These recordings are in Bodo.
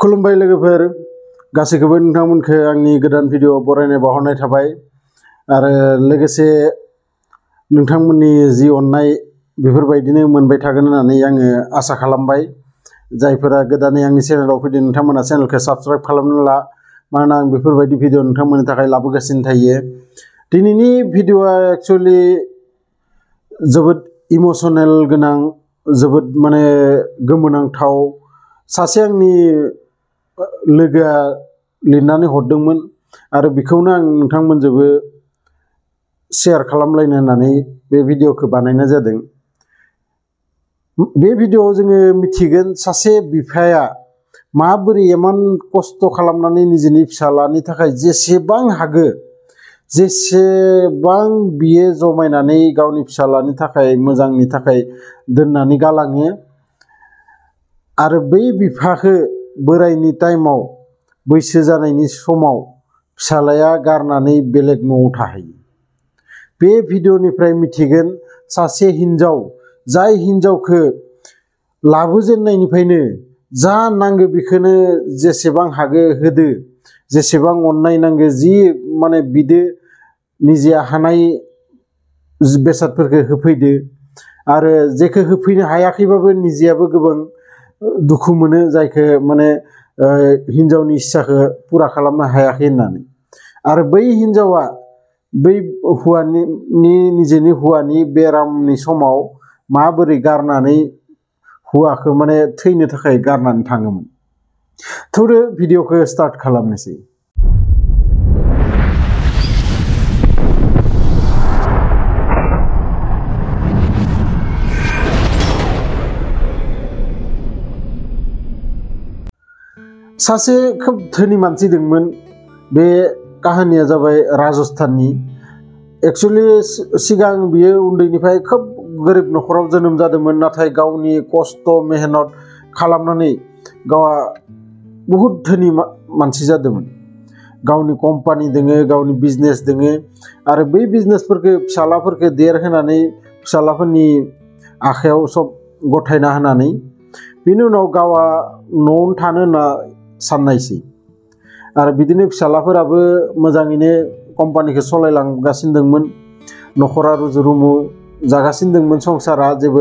खुलुमबाय लोगोफोर गासैखौबो नोंथांमोनखौ आंनि गोदान भिडिअ बरायनाय बावहरनाय थाबाय आरो लोगोसे नोंथांमोननि जि अननाय बेफोरबायदिनो मोनबाय थागोन होननानै आङो आसा खालामबाय। जायफोरा गोदानै आंनि चेनेलाव फैदों नोंथांमोना चेनेलखौ साबस्क्राइब खालामना ला, मानोना आं बेफोरबायदि भिडिअ नोंथांमोननि थाखाय लाबोगासिनो थायो। दिनैनि भिडिअआ एक्चुअलि जोबोद इमोशनेल गोनां, जोबोद गोमोनांथाव। सासे आंनि लोगोआ लिरनानै हरदोंमोन आरो बेखौनो आं नोंथांमोनजोंबो शेयार खालामलायनो होननानै बे भिडिअखौ बानायनाय जादों। बे भिडिअआव जोङो मिथिगोन सासे बिफाया माबोरै इमान खस्थ' खालामनानै निजेनि फिसालानि थाखाय जेसेबां हागो जेसेबां बियो जमायनानै गावनि फिसालानि थाखाय मोजांनि थाखाय दोननानै गालाङो आरो बै बिफाखौ बोरायनि टाइमाव बैसो जानायनि समाव फिसालाया गारनानै बेलेग न'आव थाहैयो। बे भिडिअनिफ्राय मिथिगोन सासे हिन्जाव जाय हिन्जावखौ लाबोजेननायनिफ्रायनो जा नांगौ बेखौनो जेसेबां हागो होदो, जेसेबां अननाय नांगौ जि बिदो निजे हानाय बेसादफोरखौ होफैदो आरो जेखौ होफैनो हायाखैबाबो निजेयाबो गोबां दुखु मोनो, जायखौ हिन्जावनि इस्साखौ पुरा खालामनो हायाखै होननानै। आरो बै हिन्जावा बै हौवानि निजेनि हौवानि बेरामनि समाव माबोरै गारनानै हौवाखौ थैनो थाखाय गारनानै थाङोमोन। थौदो भिडिअखौ स्टार्ट खालामनोसै। सासे खोब धोनि मानसि दंमोन। बे काहानिया जाबाय राजस्थाननि। एक्चुअलि सिगां बियो उन्दैनिफ्राय खोब गोरिब न'खराव जोनोम जादोंमोन, नाथाय गावनि खस्थ' मेहनत खालामनानै गावहा बहुद धोनि मानसि जादोंमोन। गावनि कम्पानि दोङो, गावनि बिजनेस दोङो आरो बै बिजनेसफोरखौ फिसालाफोरखौ देरहोनानै फिसालाफोरनि आखायाव सब गथायना होनानै बिनि उनाव गावहा न'आवनो थानो होनना साननायसै आरो बिदिनो फिसालाफोराबो मोजाङैनो कम्पानिखौ सालायलांगासिनो दंमोन। न'खरा रुजु रुमु जागासिनो दंमोन, संसारा जेबो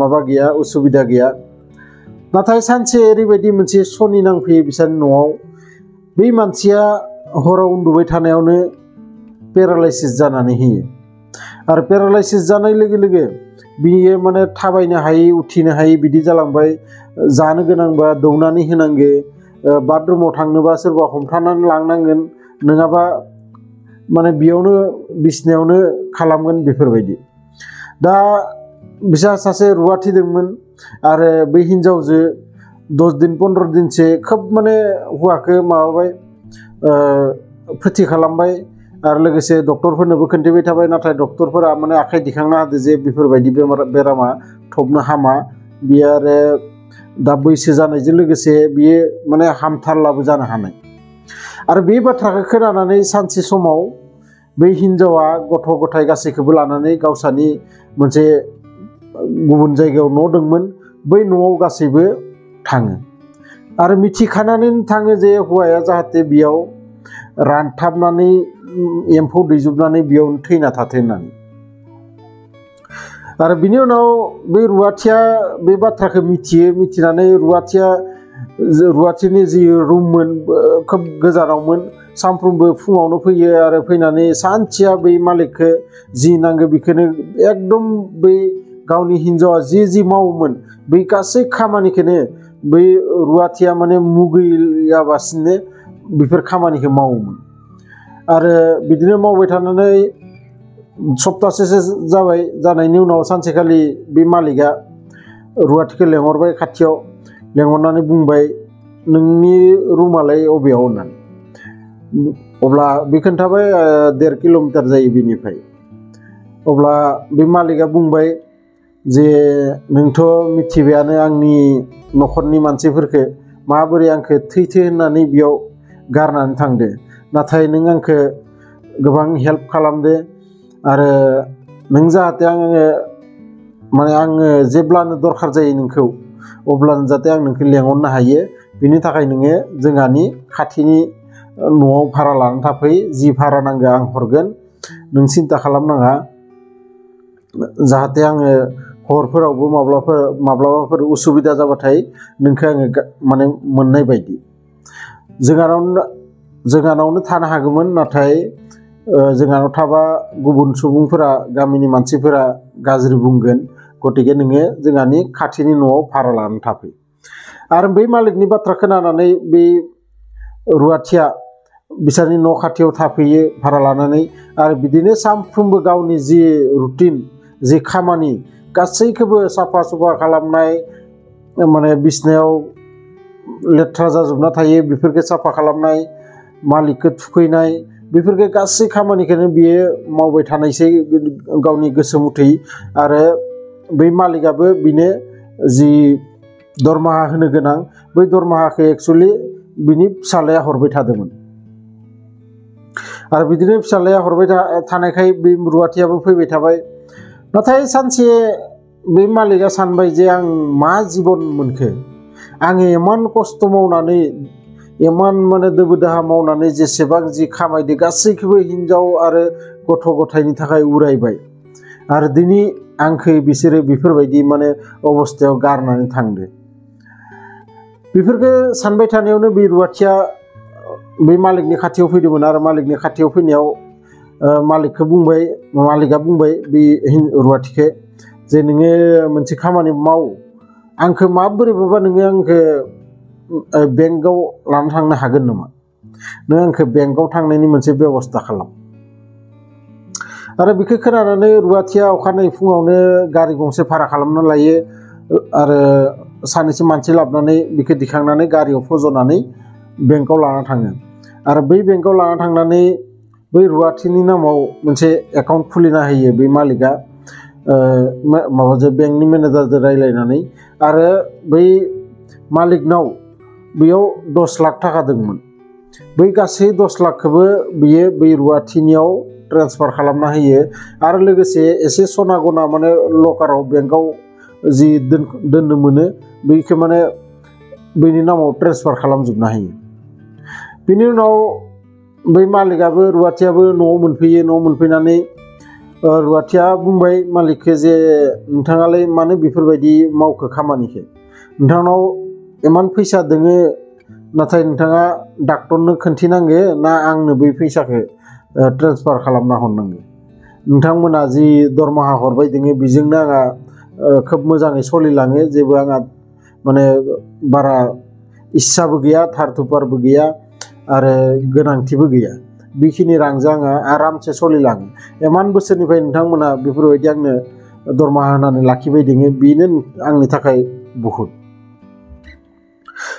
माबा गैया, उसुबिदा गैया। नाथाय सानसे ओरैबायदि मोनसे सनि नांफैयो बिसोरनि न'आव। बै मानसिया हराव उन्दुबाय थानायावनो पेरालाइसिस जानानै होयो आरो पेरालाइसिस जानाय लोगो लोगो बियो थाबायनो हायै, उथिनो हायै बिदि जालांबाय। जानो गोनांबा दौनानै होनांगो, बाथरुमाव थांनोबा सोरबा हमथानानै लांनांगोन, नङाबा बेयावनो बिसिनायावनो खालामगोन बेफोरबायदि। दा बिसा सासे रुवाथि दंमोन आरो बै हिन्जावजो 10 दिन 15 दिनसो खोब हौवाखौ माबाबाय, फोथि खालामबाय आरो लोगोसे डक्टरफोरनोबो खोन्थिबाय थाबाय। नाथाय डक्टरफोरा आखाइ दिखांना होदो जे बेफोरबायदि बेरामा थबनो हामा, बियो आरो दा बैसो जानायजों लोगोसे बियो हामथारलाबो जानो हानाय। आरो बे बाथ्राखौ खोनानानै सानसे समाव बै हिन्जावा गथ' गथाय गासैखौबो लानानै गावसानि मोनसे गुबुन जायगायाव न' दंमोन, बै न'आव गासैबो थाङो आरो मिथिखानानै थाङो जे हौवाया जाहाथे बेयाव रानथाबनानै एम्फौ दैजोबनानै बेयावनो थैना थाथों होननानै। आरो बिनि उनाव बै रुवाथिया बे बाथ्राखौ मिथियो। मिथिनानै रुवाथिनि जि रुममोन खोब गोजानावमोन, सानफ्रोमबो फुङावनो फैयो आरो फैनानै सानसेया बै मालिकखौ जि नांगौ बेखौनो एकदम बै गावनि हिन्जावा जि मावोमोन बै गासै खामानिखौनो बै रुवाथिया मुगैयाबासिनो बेफोर खामानिखौ मावोमोन। आरो बिदिनो मावबाय थानानै सप्तासेसो जाबाय। जानायनि उनाव सानसेखालि बे मालिकआ रुवाथिखौ लेंहरबाय खाथियाव, लेंहरनानै बुंबाय, नोंनि रुमालाय अबेयाव होननानै। अब्ला बे खोन्थाबाय 1.5 किल'मिटार जायो बेनिफ्राय। अब्ला बे मालिकआ बुंबाय जे नोंथ' मिथिबायानो आंनि न'खरनि मानसिफोरखौ माबोरै आंखौ थैथो होननानै बेयाव गारनानै थांदो, नाथाय नों आंखौ गोबां हेल्प खालामदो आरो नों जाहाथे आङो जेब्लानो दरखार जायो नोंखौ, अब्लानो जाहाथे आं नोंखौ लेंहरनो हायो बिनि थाखाय नोङो जोंहानि खाथिनि न'आव भारा लानानै थाफै जि भारा नांगौ आं हरगोन नों सिन्था खालामनाङा जाहाथे आङो हरफोरावबो माब्लाबाफोर उसुबिदा जाबाथाय नोंखौ आङो माने मोननाय बायदि जोंहानावनो थानो हागौमोन नाथाय जोंहानाव थाबा गुबुन सुबुंफोरा गामिनि मानसिफोरा गाज्रि बुंगोन गतिके नोङो जोंहानि खाथिनि न'आव भारा लानानै थाफै आरो बै मालिकनि बाथ्रा खोनानानै बे रुवाथिया बिसोरनि न' खाथियाव थाफैयो भारा लानानै आरो बिदिनो सानफ्रोमबो गावनि जि रुटिन जि खामानि गासैखौबो साफा सुफा खालामनाय माने बिसनायाव लेथ्रा जाजोबना थायो बेफोरखौ साफा खालामनाय मालिकखौ थुखैनाय बेफोरखौ गासै खामानिखौनो बियो मावबाय थानायसै गावनि गोसो मुथै आरो बै मालिकाबो बिनो जि दरमाहा होनो गोनां बै दरमाहाखौ एक्सुअलि बिनि फिसालाया हरबाय थादोंमोन आरो बिदिनो फिसालाया हरबाय थानायखाय बे रुवाथियाबो फैबाय थाबाय नाथाय सानसे बे मालिका सानबाय जे आं मा जिबन मोनखो आङो इमान खस्थ' मावनानै इमान माने दोबो दाहा मावनानै जेसेबां जि खामायदो गासैखौबो हिनजाव आरो गथ' गथायनि थाखाय उरायबाय आरो दिनै आंखौ बिसोरो बेफोरबायदि माने अबस्थायाव गारनानै थांदो बेफोरखौ सानबाय थानायावनो बे रुवाथिया बे मालिकनि खाथियाव फैदोंमोन आरो मालिकनि खाथियाव फैनायाव मालिका बुंबाय बे रुवाथिखौ जे नोङो मोनसे खामानि माव आंखौ माबोरैबाबा नोङो आंखौ बेंकआव लाना थांनो हागोन नामा नों आंखौ बेंकआव थांनायनि मोनसे बेबस्था खालाम आरो बेखौ खोनानानै रुवाथिया अखानायै फुङावनो गारि गंसे भारा खालामना लायो आरो सानैसो मानसि लाबोनानै बेखौ दिखांनानै गारियाव फज'नानै बेंकआव लाना थाङो आरो बै बेंकआव लाना थांनानै बै रुवाथिनि नामाव मोनसे एकाउन्ट खुलिना होयो बै मालिका बेंकनि मेनेजारजों रायज्लायनानै आरो बै मालिकनाव बेयाव 10 लाख थाखा दंमोन बै गासै 10 लाखखौबो बियो बै रुवाथिनियाव ट्रेन्सफार खालामना होयो आरो लोगोसे एसे सना गना माने लकाराव बेंकआव जि दोननो मोनो बेखौ माने बैनि नामाव ट्रेन्सफार खालामजोबना होयो बिनि उनाव बै मालिकाबो रुवाथियाबो न'आव मोनफैयो न'आव मोनफैनानै रुवाथिया बुंबाय मालिकखौ जे नोंथाङालाय मानो बेफोरबायदि मावखो खामानिखौ नोंथांनाव इमान फैसा दोङो नाथाय नोंथाङा डाक्टरनो खोन्थिनांगो ना आंनो बै फैसाखौ ट्रेन्सफार खालामना हरनांगो नोंथांमोना जि दरमाहा हरबाय दोङो बेजोंनो आंहा खोब मोजाङै सोलिलाङो जेबो आंहा माने बारा इस्साबो गैया थार थुपारबो गैया आरो गोनांथिबो गैया बेखिनि रांजों आंहा आरामसे सोलिलाङो इमान बोसोरनिफ्राय नोंथांमोना बेफोरबायदि आंनो दरमाहा होनानै लाखिबाय दोङो बेनो आंनि थाखाय बहुद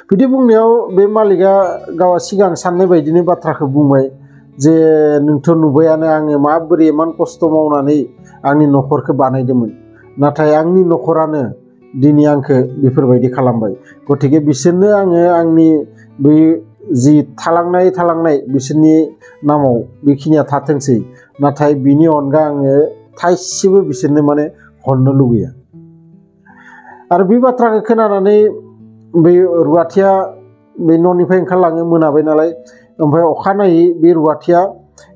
बिदि बुंनायाव बे मालिका गावा सिगां साननाय बायदिनो बाथ्राखौ बुंबाय जे नोंथ' नुबायानो आङो माबोरै इमान खस्थ' मावनानै आंनि न'खरखौ बानायदोंमोन नाथाय आंनि न'खरानो दिनै आंखौ बेफोरबायदि खालामबाय गतिके बिसोरनो आङो आंनि बै जि थालांनाय बिसोरनि नामाव बेखिनिया थाथोंसै नाथाय बिनि अनगा आङो थाइसेबो बिसोरनो माने हरनो लुगैया आरो बे बाथ्राखौ खोनानानै बै रुवाथिया बे न'निफ्राय ओंखारलाङो मोनाबाय नालाय ओमफ्राय अखानायै बे रुवाथिया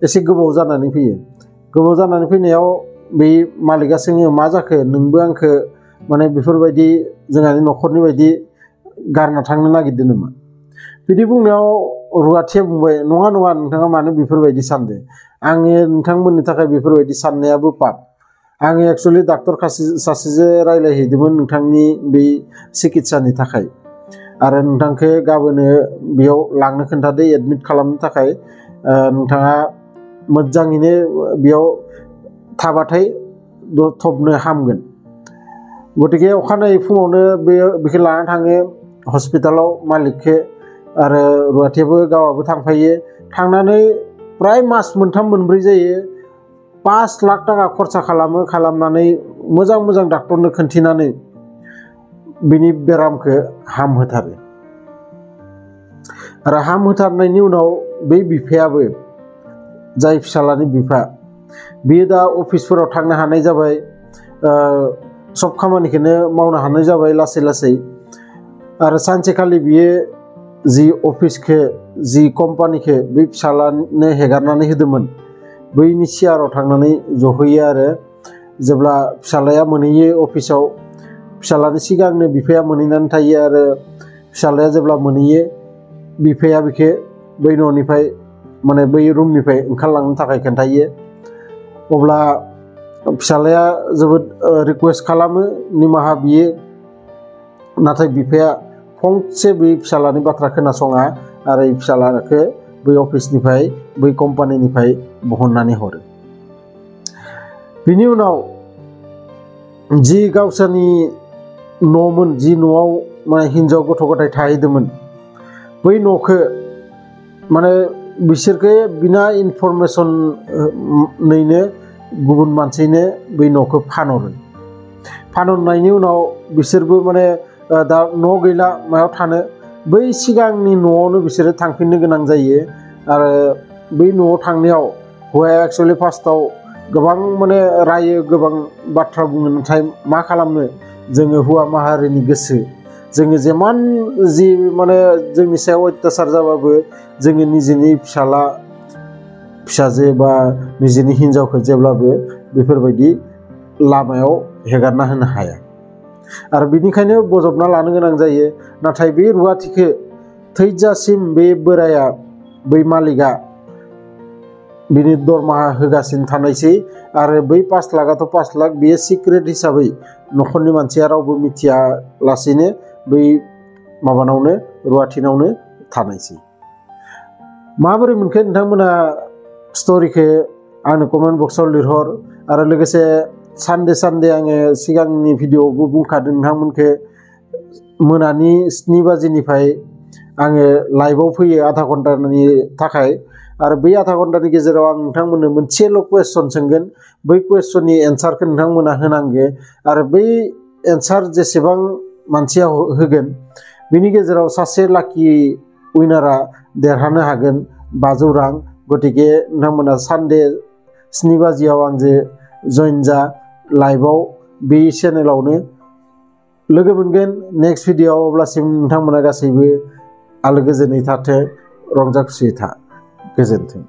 एसे गोबाव जानानै फैयो गोबाव जानानै फैनायाव बै मालिका सोङो मा जाखो नोंबो आंखौ माने बेफोरबायदि जोंहानि न'खरनि बायदि गारना थांनो नागिरदों नामा बिदि बुंनायाव रुवाथिया बुंबाय नङा नोंथाङा मानो बेफोरबायदि सानदों आङो नोंथांमोननि थाखाय बेफोरबायदि साननायाबो पाप आङो एक्सुअलि डाक्टर सासेजों रायज्लायहैदोंमोन नोंथांनि बै सिकित्सानि थाखाय आरो नोंथांखौ गाबोनो बेयाव लांनो खोन्थादो एडमिट खालामनो थाखाय नोंथाङा मोजाङैनो बेयाव थाबाथाय थबनो हामगोन गतिके अखानायै फुङावनो बेखौ लाना थाङो हस्पिटालाव मालिकखौ आरो रुवाथियाबो गावाबो थांफायो थांनानै प्राय मास मोनथाम मोनब्रै जायो 5 लाख थाखा खरसा खालामनानै मोजां डाक्टरनो खोन्थिनानै बिनि बेरामखौ हामहोथारो आरो हामहोथारनायनि उनाव बै बिफायाबो जाय फिसालानि बिफा बियो दा अफिसफोराव थांनो हानाय जाबाय सब खामानिखौनो मावनो हानाय जाबाय लासै आरो सानसेखालि बियो जि अफिसखौ जि कम्पानिखौ बे फिसालानो हेगारनानै होदोंमोन बैनि सिआरआव थांनानै जहैयो आरो जेब्ला फिसालाया मोनहैयो अफिसाव फिसालानि सिगांनो बिफाया मोनहैनानै थायो आरो फिसालाया जेब्ला मोनहैयो बिफाया बिखौ बै न'निफ्राय माने बै रुमनिफ्राय ओंखारलांनो थाखाय खोन्थायो अब्ला फिसालाया जोबोद रिक्वेस्ट खालामो निमाहा बियो नाथाय बिफाया फंसे बै फिसालानि बाथ्रा खोनासङा आरो फिसालाखौ बै अफिसनिफ्राय बै कम्पानिनिफ्राय बहननानै हरो बिनि उनाव जि गावसोरनि न'मोन जि न'आव माने हिन्जाव गथ' गथाय थाहैदोंमोन बै न'खौ माने बिसोरखौ बिना इनफरमेसनैनो गुबुन मानसिनो बै न'खौ फानहरनायनि उनाव बिसोरबो माने दा न' गैला मायाव थानो बै सिगांनि न'आवनो बिसोरो थांफिननो गोनां जायो आरो बै न'आव थांनायाव हौवाया एक्चुअलि फार्स्टआव गोबां माने रायो गोबां बाथ्रा बुङो नाथाय मा खालामनो जोङो हौवा माहारिनि गोसो जोङो जेमान जि माने जोंनि सायाव अत्याचार जाबाबो जोङो निजेनि फिसाला फिसाजो बा निजेनि हिन्जावखौ जेब्लाबो बेफोरबायदि लामायाव हेगारना होनो हाया आरो बिनिखायनो बजबना लानो गोनां जायो नाथाय बे रुवाथिखौ थैजासिम बे बोराया बै मालिका बिनि दरमाहा होगासिनो थानायसै आरो बै 5 लाखआथ' 5 लाख बेयो सिक्रेट हिसाबै न'खरनि मानसिया रावबो मिथिया लासेनो बै माबानावनो रुवाथिनावनो थानायसै माबोरै मोनखो नोंथांमोना स्ट'रिखौ आंनो कमेन्ट बक्सआव लिरहर आरो लोगोसे सानडे आङो सिगांनि भिडिअ'आवबो बुंखादों नोंथांमोनखौ मोनानि 7 बाजिनिफ्राय आङो लाइभआव फैयो आधा घन्टानि थाखाय आरो बै आधा घन्टानि गेजेराव आं नोंथांमोननो मोनसेल' कुवेश्चन सोंगोन बै कुवेश्चननि एन्सारखौ नोंथांमोना होनांगौ आरो बै एन्सार जेसेबां मानसिया होगोन बिनि गेजेराव सासे लाकि उइनारा देरहानो हागोन 500 रां गतिके नोंथांमोना सानडे 7 बाजियाव आंजों जइन जा लाइभआव बे चेनेलावनो लोगो मोनगोन नेक्स्ट भिडिअ'आव अब्लासिम नोंथांमोना गासैबो आलो गोजोनै थाथों रंजा खुसियै था गोजोन्थों।